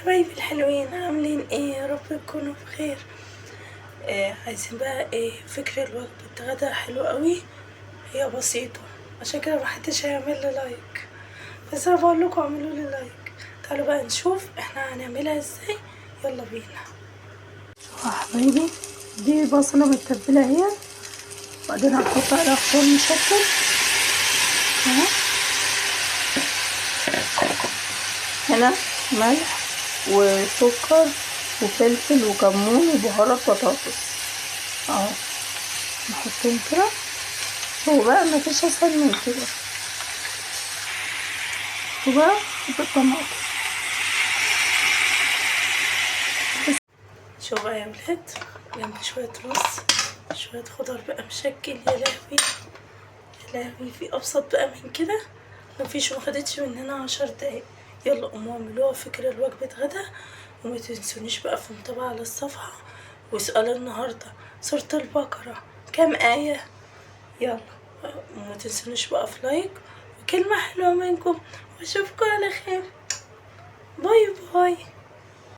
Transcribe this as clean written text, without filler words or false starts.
حبايبي الحلوين، عاملين ايه؟ يا رب تكونوا بخير. عايزين بقى ايه؟ فكرة الوجبة غدا حلوة قوي، هي بسيطة عشان كده محدش هيعمل لي like، بس انا بقول لكم اعملوا لي like. تعالوا بقى نشوف احنا هنعملها ازاي، يلا بينا. شوفوا يا حبايبي، دي بصلة متبلة اهي، وبعدين هنحط عليها خضار مشكل اهو، هنا ملح وسكر وفلفل وكمون وبهارات بطاطس اهو، نحطهم كده. هو بقى مفيش اسهل من كده. وبقى بالطماطم. شوفوا بقى يا ولاد، جنب شوية رز شوية خضار بقى مشكل. يا لهوي يا لهوي، في ابسط بقى من كده مفيش. ما خدتش مننا 10 دقايق. يلا قوموا اعملوها فكرة لوجبة غدا، وما تنسونيش بقى في متابعة على الصفحة. وسؤال النهاردة، سورة البقرة كام آية؟ يلا وما تنسونيش بقى في like وكلمة حلوة منكم، واشوفكم على خير. bye bye.